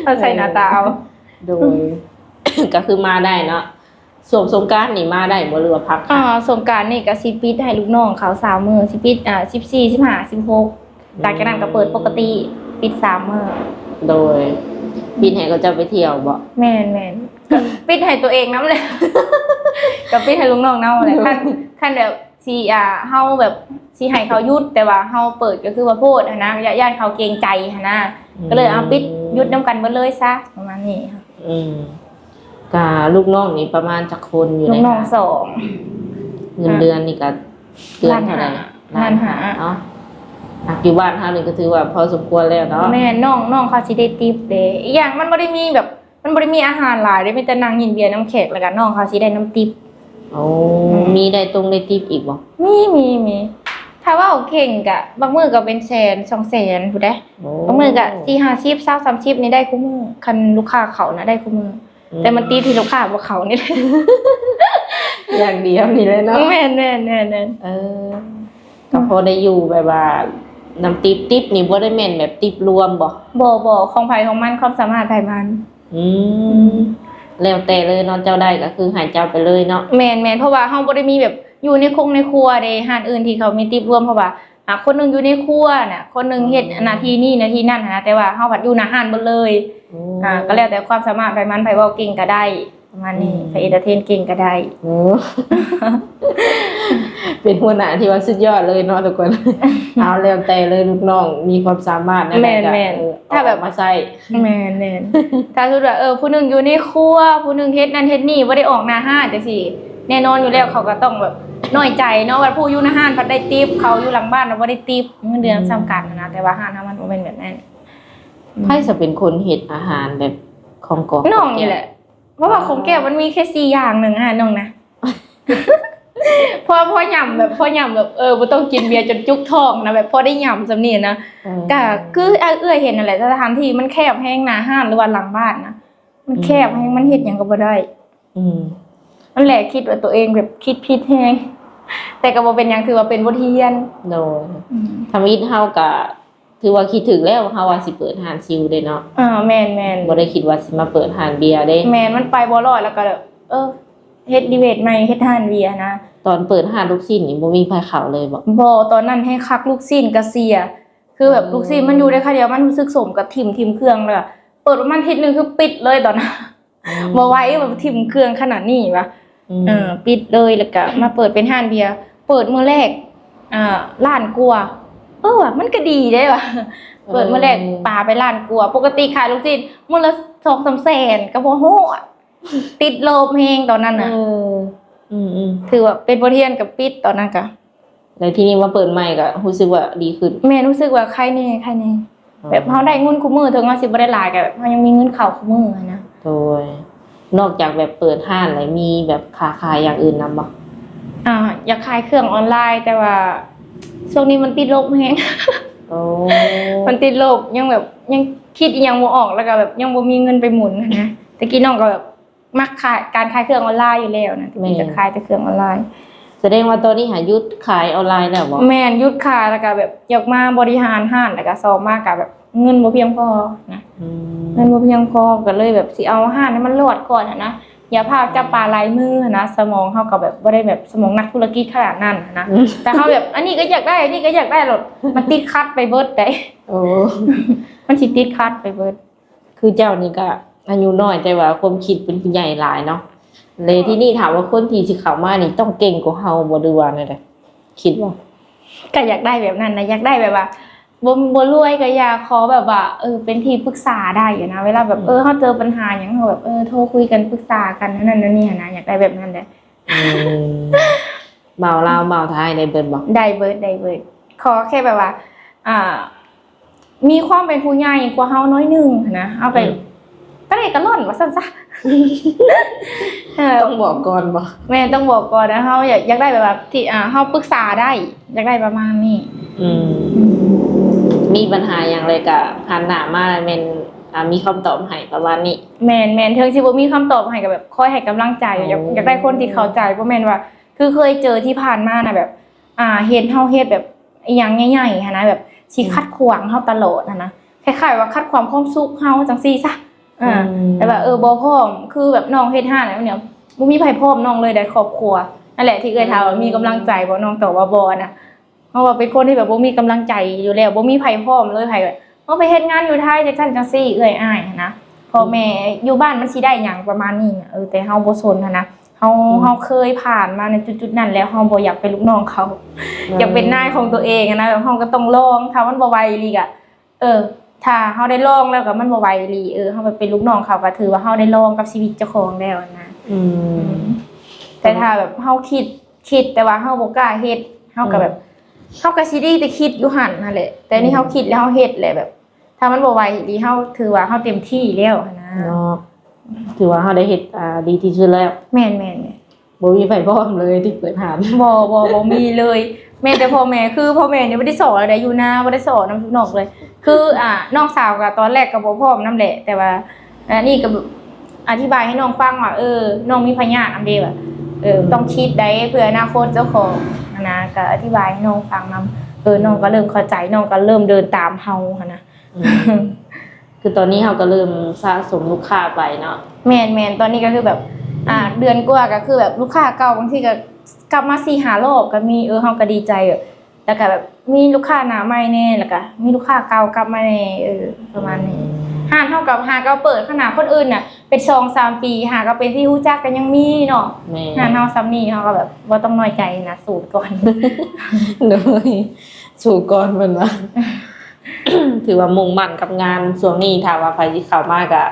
ເຮົາໃສ່ໜ້າຕາເອົາ. ເອີ ໂດຍ ກໍຄືມາໄດ້ເນາະ. ຊ່ວງສົງການນີ້ມາໄດ້ບໍ່ ຫຼືວ່າພັກ? ອໍ ສົງການນີ້ກໍຊິປິດໃຫ້ລູກນ້ອງເຂົາສາມມື້ ຊິປິດ ອ່າ ສິບສີ່ ສິບຫ້າ ສິບຫົກ ອືມ ຫຼັງຈາກນັ້ນກໍເປີດປົກກະຕິ ປິດສາມມື້. ໂດຍ ປິດໃຫ້ເຂົາເຈົ້າໄປທ່ຽວບໍ່? ແມ່ນໆ ກໍປິດໃຫ້ຕົວເອງນຳແຫຼະ ກໍປິດໃຫ້ລູກນ້ອງນຳແຫຼະ. ໂດຍ ຄັນ ຄັນແບບ ຊິ ອ່າ ເຮົາແບບຊິໃຫ້ເຂົາຢຸດ ແຕ່ວ່າເຮົາເປີດກໍຄືວ່າໂພດຫັ້ນນະ ຢ້ານ ຢ້ານເຂົາເກງໃຈຫັ້ນນະ ອືມ ກໍເລີຍເອົາປິດຢຸດນຳກັນເບິດເລີຍຊະ ປະມານນີ້. ອືມ ກະລູກນ້ອງນີ້ປະມານຈັກຄົນຢູ່ໃນ ລູກນ້ອງສອງ ເງິນເດືອນນີ້ກະເດືອນເທົ່າໃດ? ລ້ານຫ້າ ລ້ານຫ້າ ລ້ານຫ້າເນາະ. ຢູ່ບ້ານເຮົານີ້ກໍຖືວ່າພໍສົມຄວນແລ້ວເນາະ. ແມ່ນ ນ້ອງ ນ້ອງເຂົາຊິໄດ້ຕິບເດ້. ອີກຢ່າງມັນບໍ່ໄດ້ມີແບບ ມັນບໍ່ໄດ້ມີອາຫານຫຼາຍເດ້ ມີແຕ່ນັ່ງກິນເບຍນຳແຂກ ແລ້ວກໍນ້ອງເຂົາຊິໄດ້ນຳຕິບ. ໂອ້ ອືມ ມີໄດ້ຕົງໄດ້ຕິບອີກບໍ່? ມີ ມີ ມີ ຖ້າເວົ້າເກັ່ງກະບາງມື້ກໍເປັນແສນ ສອງແສນພຸ້ນເດ້. ໂອ້ ບາງມື້ກໍສີ່ຫ້າສິບ ຊາວສາມສິບນີ້ໄດ້ຄູ່ມື້ ຄັນລູກຄ້າເຂົ້ານະ ໄດ້ຄູ່ມື້. ອືມ ແຕ່ມັນຕິດທີ່ລູກຄ້າບໍ່ເຂົ້ານີ້ແຫຼະ ຢ່າງດຽວນີ້ແຫຼະເນາະ. ແມ່ນໆໆໆ ເອີ ກໍພໍໄດ້ຢູ່ ແບບວ່ານຳຕິບ ຕິບນີ້ບໍ່ໄດ້ແມ່ນແບບຕິບລວມບໍ່? ບໍ່ໆ ຂອງໃຜຂອງມັນ ຄວາມສາມາດໃຜມັນ. ອືມ ອືມ ແລ້ວແຕ່ເລີຍເນາະ ເຈົ້າໄດ້ກໍຄືໃຫ້ເຈົ້າໄປເລີຍເນາະ. ແມ່ນໆ ເພາະວ່າເຮົາບໍ່ໄດ້ມີແບບຢູ່ໃນຄົງໃນຄົວເດ້ ຮ້ານອື່ນທີ່ເຂົາມີຕິບລວມ ເພາະວ່າ ອ່າ ຄົນໜຶ່ງຢູ່ໃນຄົວນະ ຄົນໜຶ່ງເຮັດ ອືມ ໜ້າທີ່ນີ້ໜ້າທີ່ນັ້ນນະ ແຕ່ວ່າເຮົາພັດຢູ່ໜ້າຮ້ານເບິດເລີຍ. ໂອ້ ອ່າ ກໍແລ້ວແຕ່ຄວາມສາມາດໃຜມັນ ໃຜເວົ້າເກັ່ງກໍໄດ້ ປະມານນີ້. ອືມ ໃຜເອັນເຕີເທນເກັ່ງກໍໄດ້. ໂອ້ ເປັນຫົວໜ້າທີ່ວ່າສຸດຍອດເລີຍເນາະທຸກຄົນ. ເອົາ ແລ້ວແຕ່ເລີຍ ລູກນ້ອງມີຄວາມສາມາດແນວໃດກໍ ແມ່ນໆ ເອີ ເອົາ ຖ້າແບບ ເອົາມາໃຊ້. ແມ່ນໆ ຖ້າສົມມຸດວ່າ ເອີ ຜູ້ໜຶ່ງຢູ່ໃນຄົວ ຜູ້ໜຶ່ງເຮັດນັ້ນເຮັດນີ້ ບໍ່ໄດ້ອອກໜ້າຮ້ານຈັ່ງຊີ້ ແນ່ນອນຢູ່ແລ້ວ ເຂົາກໍຕ້ອງແບບນ້ອຍໃຈເນາະ ວ່າຜູ້ຢູ່ໜ້າຮ້ານພັດໄດ້ຕິບ ເຂົາຢູ່ຫຼັງບ້ານນະບໍ່ໄດ້ຕິບ ເງິນເດືອນ ອືມ ສ່ຳກັນນະ ແຕ່ວ່າຮ້ານເຮົາມັນບໍ່ແມ່ນແບບນັ້ນ. ອືມ ໃຜຈະເປັນຄົນເຮັດອາຫານແບບຂອງກອງ ນ້ອງນີ້ແຫຼະ ເພາະວ່າຂອງແກ້ວມັນມີແຄ່ສີ່ຢ່າງໜຶ່ງອະ ນ້ອງນະ ພໍ ພໍຫຍ້ຳແບບ ພໍຫຍ້ຳແບບ ເອີ ບໍ່ຕ້ອງກິນເບຍຈົນຈຸກທ້ອງນະ ແບບພໍໄດ້ຫຍ້ຳສ່ຳນີ້ນະ. ເອີ ກໍຄື ເອື້ອຍເຫັນນັ້ນແຫຼະ ສະຖານທີ່ມັນແຄບແຮງ ໜ້າຮ້ານ ຫຼືວ່າຫຼັງບ້ານນະ ມັນແຄບແຮງ ອືມ ມັນເຮັດຫຍັງກໍບໍ່ໄດ້. ອືມ ນັ້ນແຫຼະ ຄິດວ່າຕົວເອງແບບຄິດຜິດແຮງ ແຕ່ກໍບໍ່ເປັນຫຍັງ ຖືວ່າເປັນບົດຮຽນ. ໂດຍ ອືມ ທຳອິດເຮົາກໍຖືວ່າຄິດຖືກແລ້ວ ເຮົາວ່າຊິເປີດຮ້ານຊິວເດ້ເນາະ. ເອີ ແມ່ນໆ ບໍ່ໄດ້ຄິດວ່າຊິມາເປີດຮ້ານເບຍເດ້. ແມ່ນ ມັນໄປບໍ່ລອດ ແລ້ວກໍ ເອີ ເຮັດຣີເວດໃໝ່ ເຮັດຮ້ານເບຍນະ. ຕອນເປີດຮ້ານລູກຊີ້ນນີ້ບໍ່ມີໃຜເຂົ້າເລີຍບໍ່? ບໍ່ ຕອນນັ້ນແຮງຄັກ ລູກຊີ້ນກໍເສຍ ຄືແບບ ອືມ ລູກຊີ້ນມັນຢູ່ໄດ້ຄາວດຽວ ມັນຮູ້ສຶກສົ້ມກໍຖິ້ມ ຖິ້ມເຄື່ອງ ແລ້ວກໍເປີດປະມານທິດໜຶ່ງ ຄືປິດເລີຍຕອນນັ້ນ. ອືມ ບໍ່ໄຫວ ແບບຖິ້ມເຄື່ອງຂະໜາດນີ້ຫວະ. ອືມ ເອີ ປິດເລີຍ ແລ້ວກະມາເປີດເປັນຮ້ານເບຍ ເປີດມື້ແລກ ອ່າ ລ້ານກວ່າ. ເອີ ມັນກະດີເດ້ຫວະ ເປີດມື້ແລກ ເອີ ປາໄປລ້ານກວ່າ. ປົກກະຕິຂາຍລູກຊີ້ນມື້ລະສອງສາມແສນ ກະບໍ່ຮອດ ຕິດລົບແຮງຕອນນັ້ນນະ. ເອີ ອືມໆ ຖືວ່າເປັນບົດຮຽນ ກະປິດຕອນນັ້ນກະ. ແລ້ວທີນີ້ມາເປີດໃໝ່ກໍຮູ້ສຶກວ່າດີຂຶ້ນ. ແມ່ນ ຮູ້ສຶກວ່າໄຄແດ່ ໄຄແດ່. ອໍ ແບບເຮົາໄດ້ເງິນຄູ່ມື້ ເຖິງເຮົາຊິບໍ່ໄດ້ຫຼາຍ ກໍແບບເຮົາຍັງມີເງິນເຂົ້າຄູ່ມື້ຫັ້ນນະ. ໂດຍ ນອກຈາກແບບເປີດຮ້ານແລ້ວ ມີແບບຄ້າຂາຍຢ່າງອື່ນນຳບໍ່? ອ່າ ຢາກຂາຍເຄື່ອງອອນລາຍ ແຕ່ວ່າຊ່ວງນີ້ມັນຕິດລົບແຮງ. ໂອ້ ມັນຕິດລົບ ຍັງແບບ ຍັງຄິດອີ່ຫຍັງບໍ່ອອກ ແລ້ວກໍແບບຍັງບໍ່ມີເງິນໄປໝູນຫັ້ນນະ. ແຕ່ກີ້ນ້ອງກໍແບບ ມັກຂາຍ ການຂາຍເຄື່ອງອອນລາຍຢູ່ແລ້ວນະ. ແມ່ນ ແຕ່ກີ້ຈະຂາຍແຕ່ເຄື່ອງອອນລາຍ. ສະແດງວ່າຕອນນີ້ຫາຢຸດຂາຍອອນລາຍແລ້ວບໍ່? ແມ່ນ ຢຸດຂາຍ ແລ້ວກະແບບຢາກມາບໍລິຫານຮ້ານ ແລ້ວກະສອງມາກະແບບເງິນບໍ່ພຽງພໍນະ. ອືມ ເງິນບໍ່ພຽງພໍ ກະເລີຍແບບຊິເອົາຮ້ານໃຫ້ມັນລອດກ່ອນຫັ້ນນະ ຢ່າພາວຈັບປາຫຼາຍມືຫັ້ນນະ. ສະໝອງເຮົາກະແບບບໍ່ໄດ້ແບບສະໝອງນັກທຸລະກິດຂະໜາດນັ້ນຫັ້ນນະ. ອືມ ແຕ່ເຮົາແບບ ອັນນີ້ກະຢາກໄດ້ ອັນນີ້ກະຢາກໄດ້ ແລ້ວມັນຕິດຂັດໄປເບິດໃດ. ໂອ້ ມັນຊິຕິດຂັດໄປເບິດ. ຄືເຈົ້ານີ້ກະອາຍຸນ້ອຍ ແຕ່ວ່າຄວາມຄິດເປັນຜູ້ໃຫຍ່ຫຼາຍເນາະ. ແລະ ທີນີ້ຖາມວ່າຄົນທີ່ຊິເຂົ້າມານີ້ຕ້ອງເກັ່ງກວ່າເຮົາບໍ່ ຫຼືວ່າແນວໃດ? ຄິດວ່າ ກະຢາກໄດ້ແບບນັ້ນນະ ຢາກໄດ້ແບບວ່າ ບໍ່ ບໍ່ລວຍກະຢ່າ ຂໍແບບວ່າ ເອີ ເປັນທີ່ປຶກສາໄດ້ຫັ້ນນະ. ເວລາແບບ ອືມ ເອີ ເຮົາເຈີປັນຫາຫຍັງ ເຮົາແບບ ເອີ ໂທຄຸຍກັນປຶກສາກັນ ນັ້ນໆ ນີ້ຫັ້ນນະ ຢາກໄດ້ແບບນັ້ນແຫຼະ. ອືມ ເວົ້າລາວເວົ້າໄທໄດ້ເບິດບໍ່? ໄດ້ເບິດ ໄດ້ເບິດ. ຂໍແຄ່ແບບວ່າ ອ່າ ມີຄວາມເປັນຜູ້ໃຫຍ່ກວ່າເຮົາໜ້ອຍໜຶ່ງຫັ້ນນະ ເຮົາໄປ ອືມ ກະເລກະລ່ອນວ່າຊັ້ນຊະ. ເອີ ຕ້ອງບອກກ່ອນບໍ່? ແມ່ນ ຕ້ອງບອກກ່ອນນະ ເຮົາຢາກ ຢາກໄດ້ແບບວ່າທີ່ ອ່າ ເຮົາປຶກສາໄດ້ ຢາກໄດ້ປະມານນີ້. ອືມ ອືມ ມີບັນຫາຫຍັງແລ້ວກະຫັນໜ້າມາ ແມ່ນ ອ່າ ມີຄຳຕອບໃຫ້ປະມານນີ້. ແມ່ນໆ ເຖິງຊິບໍ່ມີຄຳຕອບໃຫ້ ກະແບບຄອຍໃຫ້ກຳລັງໃຈ. ໂອ້ ຢາກ ຢາກໄດ້ຄົນທີ່ເຂົ້າໃຈ ບໍ່ແມ່ນວ່າ ຄືເຄີຍເຈີທີ່ຜ່ານມານະ ແບບ ອ່າ ເຫັນເຮົາເຮັດແບບອີ່ຫຍັງໃຫຍ່ໆຫັ້ນນະ ແບບຊິ ອືມ ຂັດຂວາງເຮົາຕະຫຼອດຫັ້ນນະ ຄ້າຍໆວ່າຂັດຂວາງຄວາມສຸກເຮົາຈັ່ງຊີ້ຊະ. ເອີ ອືມ ແຕ່ວ່າ ເອີ ບໍ່ພ້ອມ ຄືແບບນ້ອງເຮັດຮ້ານແບບນີ້ ບໍ່ມີໃຜພ້ອມນ້ອງເລີຍໃດ ຄອບຄົວ. ນັ້ນແຫຼະທີ່ເອື້ອຍຖາມວ່າ ອືມ ມີກຳລັງໃຈບໍ່ ນ້ອງຕອບວ່າບໍ່ນະ. ເພາະວ່າເປັນຄົນທີ່ແບບບໍ່ມີກຳລັງໃຈຢູ່ແລ້ວ ບໍ່ມີໃຜພ້ອມເລີຍ ໃຜແບບ ເຮົາໄປເຮັດງານຢູ່ໄທ ຈັ່ງຊັ້ນຈັ່ງຊີ້ ເອື້ອຍອ້າຍຫັ້ນນະ ພໍ່ແມ່ ອືມ ຢູ່ບ້ານມັນຊິໄດ້ຫຍັງປະມານນີ້ນະ. ເອີ ແຕ່ເຮົາບໍ່ສົນຫັ້ນນະ ເຮົາ ອືມ ເຮົາເຄີຍຜ່ານມາໃນຈຸດໆນັ້ນແລ້ວ ເຮົາບໍ່ຢາກເປັນລູກນ້ອງເຂົາ ເອີ ຢາກເປັນນາຍຂອງຕົວເອງຫັ້ນນະ. ແບບເຮົາກໍຕ້ອງລອງ ຖ້າມັນບໍ່ໄຫວອີ່ຫຼີກະ ເອີ ຖ້າເຮົາໄດ້ລອງແລ້ວກໍມັນບໍ່ໄຫວອີ່ຫຼີ ເອີ ເຮົາໄປເປັນລູກນ້ອງເຂົາກໍຖືວ່າເຮົາໄດ້ລອງກັບຊີວິດເຈົ້າຂອງແລ້ວຫັ້ນນະ. ອືມ ອືມ ແຕ່ຖ້າແບບເຮົາຄິດ ຄິດແຕ່ວ່າເຮົາບໍ່ກ້າເຮັດ ເຮົາກໍແບບ ອືມ ເຮົາກໍຊິໄດ້ແຕ່ຄິດຢູ່ຫັ້ນຫັ້ນແຫຼະ ແຕ່ນີ້ ອືມ ເຮົາຄິດແລ້ວເຮົາເຮັດແຫຼະ ແບບ ຖ້າມັນບໍ່ໄຫວອີ່ຫຼີ ເຮົາຖືວ່າເຮົາເຕັມທີ່ແລ້ວຫັ້ນນະ ເນາະ. ຖືວ່າເຮົາໄດ້ເຮັດ ອ່າ ດີທີ່ສຸດແລ້ວ. ແມ່ນໆ ບໍ່ມີໃຜພ້ອມເລີຍທີ່ເປີດຮ້ານ. ບໍ່ ບໍ່ ບໍ່ມີເລີຍ. ແມ່ນແຕ່ພໍ່ແມ່ ຄືພໍ່ແມ່ນີ້ບໍ່ໄດ້ສອນແລ້ວໃດ ຢູ່ນາບໍ່ໄດ້ສອນນຳນອກເລີຍ. ຄື ອ່າ ນ້ອງສາວກໍຕອນແລກກໍບໍ່ພ້ອມນຳແຫຼະ ແຕ່ວ່າອັນນີ້ກໍອະທິບາຍໃຫ້ນ້ອງຟັງວ່າ ເອີ ນ້ອງມີພະຍາດນຳເດ້ ວ່າ ເອີ ອືມ ຕ້ອງຄິດໃດ ເພື່ອອະນາຄົດເຈົ້າຂອງຫັ້ນນະ. ກໍອະທິບາຍໃຫ້ນ້ອງຟັງນຳ ເອີ ນ້ອງກໍເລີ່ມເຂົ້າໃຈ ນ້ອງກໍເລີ່ມເດີນຕາມເຮົາຫັ້ນນະ. ອືມ ຄືຕອນນີ້ເຮົາກໍເລີ່ມສະສົມລູກຄ້າໄປເນາະ. ແມ່ນໆ ຕອນນີ້ກໍຄືແບບ ອ່າ ອືມ ເດືອນກວ່າກໍຄືແບບລູກຄ້າເກົ່າບາງທີກໍກັບມາສີ່ຫ້າລອບກໍມີ. ເອີ ເຮົາກໍດີໃຈແບບ ແລ້ວກໍແບບມີລູກຄ້າໜ້າໃໝ່ແດ່ ແລ້ວກໍມີລູກຄ້າເກົ່າກັບມາແດ່ ເອີ ປະມານນີ້. ອືມ ຮ້ານເຮົາກໍຫາກໍເປີດຂະໜາດຄົນອື່ນນະເປັນສອງສາມປີ ຫາກໍເປັນທີ່ຮູ້ຈັກກໍຍັງມີເນາະ. ແມ່ນ ຮ້ານເຮົາສ່ຳນີ້ ເຮົາກໍແບບບໍ່ຕ້ອງນ້ອຍໃຈນະ ສູ້ໄປກ່ອນ. ໂດຍ ສູ້ກ່ອນເພິ່ນວ່າ ຖືວ່າມຸ່ງໝັ້ນກັບງານ. ຊ່ວງນີ້ຖ້າວ່າໃຜຊິເຂົ້າມາກໍ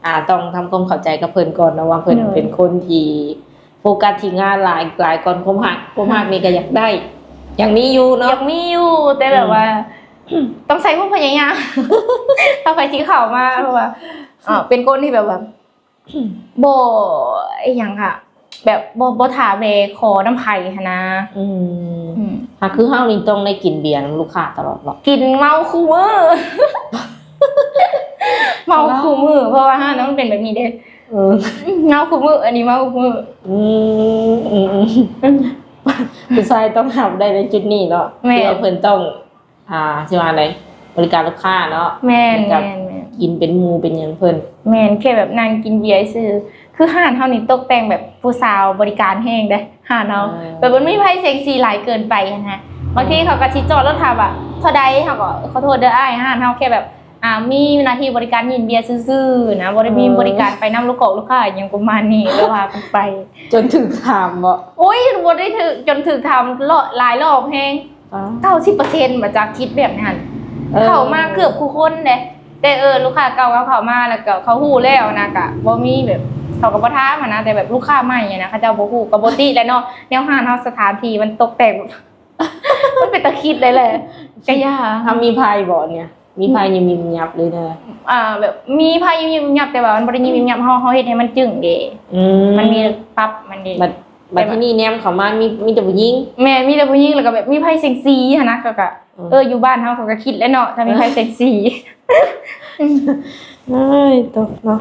ອ່າ ຕ້ອງທຳຄວາມເຂົ້າໃຈກັບເພິ່ນກ່ອນເນາະ ວ່າເພິ່ນ ໂດຍ ເປັນຄົນທີ່ໂຟກັສທີ່ງານຫຼາຍ ຫຼາຍກ່ອນຄວາມຮັກ. ຄວາມຮັກນີ້ກໍຢາກໄດ້ ຢາກມີຢູ່ເນາະ ຢາກມີຢູ່ ແຕ່ແບບວ່າ ອືມ ຕ້ອງໃຊ້ຄວາມພະຍາຍາມ ຖ້າໃຜຊິເຂົ້າມາ ເພາະວ່າ ອ່າ ເປັນຄົນທີ່ແບບວ່າ ບໍ່ ອີ່ຫຍັງອະ ແບບບໍ່ ບໍ່ຖ້າແວ່ຂໍນຳໃຜຫັ້ນນະ. ອືມ ອືມ ຫາຄືເຮົານີ້ຕ້ອງໄດ້ກິນເບຍນຳລູກຄ້າຕະຫຼອດບໍ່? ກິນເມົາຄູ່ມື້ ເມົາຄູ່ມື້ ເພາະວ່າຮ້ານມັນເປັນແບບນີ້ເດ້. ເອີ ເມົາຄູ່ມື້ ອັນນີ້ເມົາຄູ່ມື້. ອືມ ອືມ ອືມ ອືມ ຜູ້ຊາຍຕ້ອງຮັບໄດ້ໃນຈຸດນີ້ເນາະ. ແມ່ນ ຄືວ່າເພິ່ນຕ້ອງ ອ່າ ຊິວ່າໃດ ບໍລິການລູກຄ້າເນາະ. ແມ່ນ ແມ່ນ ແມ່ນ ກິນເປັນໝູ່ເປັນຫຍັງເພິ່ນ. ແມ່ນ ແຄ່ແບບນັ່ງກິນເບຍຊື່. ຄືຮ້ານເຮົານີ້ຕົກແຕ່ງແບບຜູ້ສາວບໍລິການແຮງເດ້ ຮ້ານເຮົາ. ເອີ ແບບມັນມີໄຟແສງສີຫຼາຍເກີນໄປຫັ້ນນະ. ບາງທີເຂົາກໍຊິຈອດລົດຖາມວ່າເທົ່າໃດ ເຮົາກໍ ຂໍໂທດເດີອ້າຍ ຮ້ານເຮົາແຄ່ແບບ ອ່າ ມີໜ້າທີ່ບໍລິການຍື່ນເບຍຊື່ໆນະ ບໍ່ໄດ້ມີ ເອີ ບໍລິການໄປນຳລູກກອກລູກຄ້າຫຍັງປະມານນີ້ ກໍວ່າກັນໄປ. ຈົນຖືກຖາມບໍ່? ໂອ້ຍ ຈົນບໍ່ໄດ້ຖືກ ຈົນຖືກຖາມຫຼາຍລອບແຮງ. ອໍ ເກົ້າສິບເປີເຊັນ ມາຈາກຄິດແບບນັ້ນ. ເອີ ເຂົ້າມາເກືອບຄູ່ຄົນເດ້ ແຕ່ ເອີ ລູກຄ້າເກົ່າກໍເຂົ້າມາ ແລ້ວກໍເຂົາຮູ້ແລ້ວນະ ກະບໍ່ມີແບບ ເຂົາກໍບໍ່ຖາມຫັ້ນນະ. ແຕ່ແບບລູກຄ້າໃໝ່ນະ ເຂົາເຈົ້າບໍ່ຮູ້ ກໍບໍ່ຕິແຫຼະເນາະ ແນວຮ້ານເຮົາ ສະຖານທີ່ມັນຕົກແຕ່ງ ມັນເປັນຕາຄິດໄດ້ແຫຼະ. ກະຢ່າ ຖ້າມີໄພບໍ່ເນຍ ມີໄພຍິບໆຫຍັບໆ ຫຼືແນວໃດ? ອ່າ ແບບມີໄພຍິບໆຫຍັບໆ ແຕ່ວ່າມັນບໍ່ໄດ້ຍິບໆຫຍັບໆ ເຮົາ ເຮົາເຮັດໃຫ້ມັນຈຶ້ງເດ້. ອືມ ມັນມີປັບມັນເດ້. ບັດ ບັດທີນີ້ແນມເຂົ້າມາ ມີ ມີແຕ່ຜູ້ຍິງ. ແມ່ນ ມີແຕ່ຜູ້ຍິງ ແລ້ວກໍແບບມີໄພແສງສີຫັ້ນນະ ເຂົາກໍ ອືມ ເອີ ຢູ່ບ້ານເຮົາເຂົາກໍຄິດແຫຼະເນາະ ຖ້າມີໄພແສງສີ. ເອີຍ ຕົກເນາະ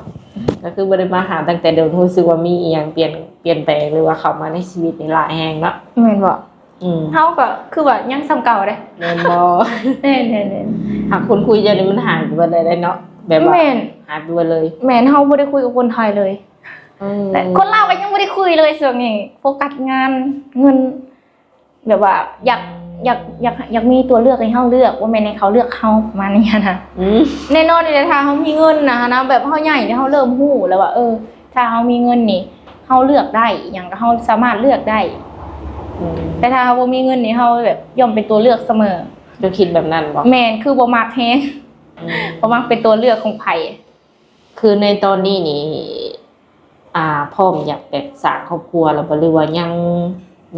ກໍຄືບໍ່ໄດ້ມາຫາຕັ້ງແຕ່ດົນ ຮູ້ສຶກວ່າມີອີ່ຫຍັງປ່ຽນ ປ່ຽນແປງ ຫຼືວ່າເຂົ້າມາໃນຊີວິດນີ້ຫຼາຍແຮງເນາະ. ແມ່ນບໍ່? ອືມ ເຮົາກໍຄືວ່າຍັງສ່ຳເກົ່າເດ້. ແມ່ນບໍ່? ແມ່ນໆໆ ຫາຄົນຄຸຍເຈົ້ານີ້ມັນຫາຍໄປເບິດເລີຍເນາະ ແບບວ່າ ແມ່ນ ຫາຍໄປເບິດເລີຍ. ແມ່ນ ເຮົາບໍ່ໄດ້ຄຸຍກັບຄົນໄທເລີຍ. ອືມ ແລະ ຄົນລາວກໍຍັງບໍ່ໄດ້ຄຸຍເລີຍ ຊ່ວງນີ້ໂຟກັສງານ ເງິນ ແບບວ່າຢາກ ອືມ ຢາກ ຢາກ ຢາກມີຕົວເລືອກໃຫ້ເຮົາເລືອກ ບໍ່ແມ່ນໃຫ້ເຂົາເລືອກເຮົາ ປະມານນີ້ນະ. ອືມ ແນ່ນອນຢູ່ແລ້ວ ຖ້າເຮົາມີເງິນນະ ນະ ແບບເຮົາໃຫຍ່ແລ້ວ ເຮົາເລີ່ມຮູ້ແລ້ວວ່າ ເອີ ຖ້າເຮົາມີເງິນນີ້ ເຮົາເລືອກໄດ້ ອີ່ຫຍັງກໍເຮົາສາມາດເລືອກໄດ້. ອືມ ແຕ່ຖ້າເຮົາບໍ່ມີເງິນນີ້ ເຮົາແບບຍ່ອມເປັນຕົວເລືອກສະເໝີ. ເຈົ້າຄິດແບບນັ້ນບໍ່? ແມ່ນ ຄືບໍ່ມັກແຮງ. ອືມ ບໍ່ມັກເປັນຕົວເລືອກຂອງໃຜ. ຄືໃນຕອນນີ້ນີ້ ອ່າ ພ້ອມຢາກແບບສ້າງຄອບຄົວແລ້ວບໍ່ ຫຼືວ່າຍັງ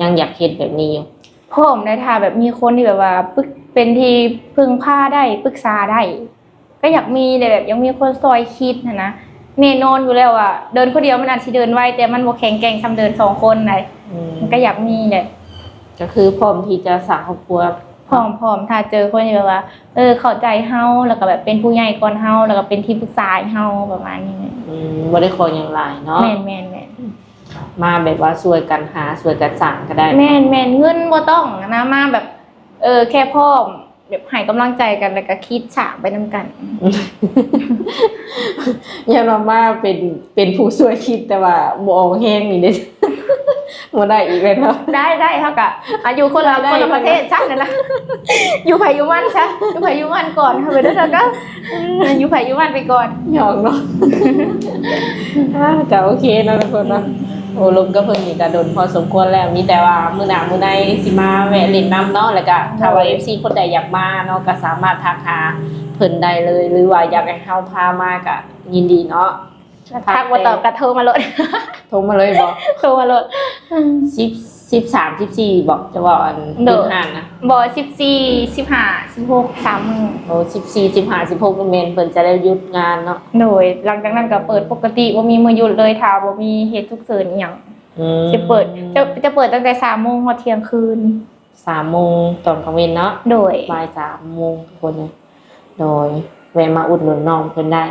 ຍັງຢາກເຮັດແບບນີ້ຢູ່? ພ້ອມໄດ໋ ຖ້າແບບມີຄົນທີ່ແບບວ່າປຶກ ເປັນທີ່ເພິ່ງພາໄດ້ ປຶກສາໄດ້ ກໍຢາກມີແຫຼະ ແບບຢາກມີຄົນຊ່ອຍຄິດຫັ້ນນະ. ແນ່ນອນຢູ່ແລ້ວວ່າເດີນຄົນດຽວມັນອາດຊິເດີນໄວ ແຕ່ມັນບໍ່ແຂງແກ່ງສ່ຳເດີນສອງຄົນໃດ໋. ອືມ ມັນກໍຢາກມີແຫຼະ. ກໍຄືພ້ອມທີ່ຈະສ້າງຄອບຄົວ? ພ້ອມ ພ້ອມ ຖ້າເຈີຄົນທີ່ແບບວ່າ ເອີ ເຂົ້າໃຈເຮົາ ແລ້ວກໍແບບເປັນຜູ້ໃຫຍ່ກ່ອນເຮົາ ແລ້ວກໍເປັນທີ່ປຶກສາໃຫ້ເຮົາ ປະມານນີ້. ອືມ ບໍ່ໄດ້ຂໍຫຍັງຫຼາຍເນາະ. ແມ່ນໆໆ ມາແບບວ່າຊ່ວຍກັນຫາ ຊ່ວຍກັນສ້າງກໍໄດ້. ແມ່ນໆ ເງິນບໍ່ຕ້ອງນະ ມາແບບ ເອີ ແຄ່ພ້ອມ ແບບໃຫ້ກຳລັງໃຈກັນ ແລ້ວກໍຄິດສ້າງໄປນຳກັນ. ຍ້ອນວ່າມາເປັນ ເປັນຜູ້ຊ່ວຍຄິດ ແຕ່ວ່າບໍ່ອອກແຮງນີ້ເດ້ ບໍ່ໄດ້ອີກແມ່ນບໍ່? ໄດ້ ໄດ້ ເຮົາກະ ອາ ຢູ່ຄົນລາວ ໄດ້ ຄົນລະປະເທດຊັ້ນນັ້ນນະ ຢູ່ໃຜຢູ່ມັນຊະ ຢູ່ໃຜຢູ່ມັນກ່ອນ ເຮົາເປັນຈັ່ງຊັ້ນກໍ ອືມ ຢູ່ໃຜຢູ່ມັນໄປກ່ອນ ຫຍອກເນາະ. ອາ ກະໂອເຄເນາະທຸກຄົນເນາະ. ໂອ້ ລົມກັບເພິ່ນນີ້ກະດົນພໍສົມຄວນແລ້ວ ມີແຕ່ວ່າມື້ໜ້າມື້ໃນຊິມາແວະຫຼິ້ນນຳເນາະ. ແລ້ວກະຖ້າວ່າ ໂດຍ ເອັຟຊີ ຄົນໃດຢາກມາເນາະ ກະສາມາດທັກຫາເພິ່ນໄດ້ເລີຍ ຫຼືວ່າຢາກໃຫ້ເຮົາພາມາກະຍິນດີເນາະ. ທັກບໍ່ຕອບກໍໂທມາໂລດ ໂທມາເລີຍບໍ? ໂທມາໂລດ. ສິບ ສິບສາມ ສິບສີ່ບໍ? ຈະເວົ້າອັນ ໂດຍ ເປັນຮ້ານນະ ບໍ່ ສິບສີ່ ສິບຫ້າ ສິບຫົກ ສາມມື້. ໂອ້ ສິບສີ່ ສິບຫ້າ ສິບຫົກ ນີ້ແມ່ນເພິ່ນຈະໄດ້ຢຸດງານເນາະ. ໂດຍ ຫຼັງຈາກນັ້ນກໍເປີດປົກກະຕິ ບໍ່ມີມື້ຢຸດເລີຍ ຖ້າບໍ່ມີເຫດສຸກເສີນອີ່ຫຍັງ. ອືມ ຈະເປີດ ຈະ ຈະເປີດຕັ້ງແຕ່ສາມໂມງຮອດທ່ຽງຄືນ ສາມໂມງຕອນກາງເວັນເນາະ ໂດຍ ບ່າຍສາມໂມງ ທຸກຄົນເອີຍ ໂດຍ ແວະມາອຸດໜູນນ້ອງເພິ່ນໄດ້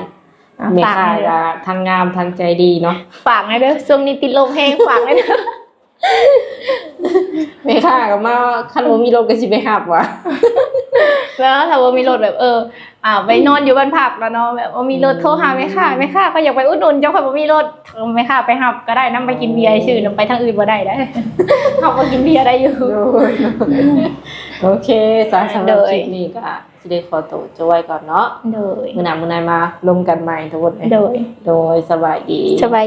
ອ່າ ແມ່ຄ້າ ຝາກແດ່ເດີ ກໍທັງງາມທັງໃຈດີເນາະ ຝາກແດ່ເດີ ຊ່ວງນີ້ຕິດລົບແຮງ ຝາກແດ່ເດີ ແມ່ຄ້າກໍມາ ຄັນບໍ່ມີລົດກໍຊິໄປຮັບວ່າ ແລ້ວຖ້າບໍ່ມີລົດແບບ ເອີ ອ່າ ໄປນອນຢູ່ບ້ານພັກແລ້ວເນາະ ແບບບໍ່ມີລົດ ໂທຫາແມ່ຄ້າ ແມ່ຄ້າຂ້ອຍຢາກໄປອຸດໜູນ ເຈົ້າຂ້ອຍບໍ່ມີລົດ ແມ່ຄ້າໄປຮັບກໍໄດ້ ນຳໄປກິນເບຍຊື່ ນຳໄປທາງອື່ນບໍ່ໄດ້ເດ້ ເຮົາກໍກິນເບຍໄດ້ຢູ່ ໂດຍ ໂອເຄ ສາ ສຳລັບ ໂດຍ ຄລິບນີ້ກໍຊິໄດ້ຂໍໂຕຈົບໄວ້ກ່ອນເນາະ ໂດຍ ມື້ໜ້າມື້ໃນມາລົມກັນໃໝ່ທຸກຄົນເອີຍ ໂດຍ ໂດຍ ສະບາຍດີ ສະບາຍ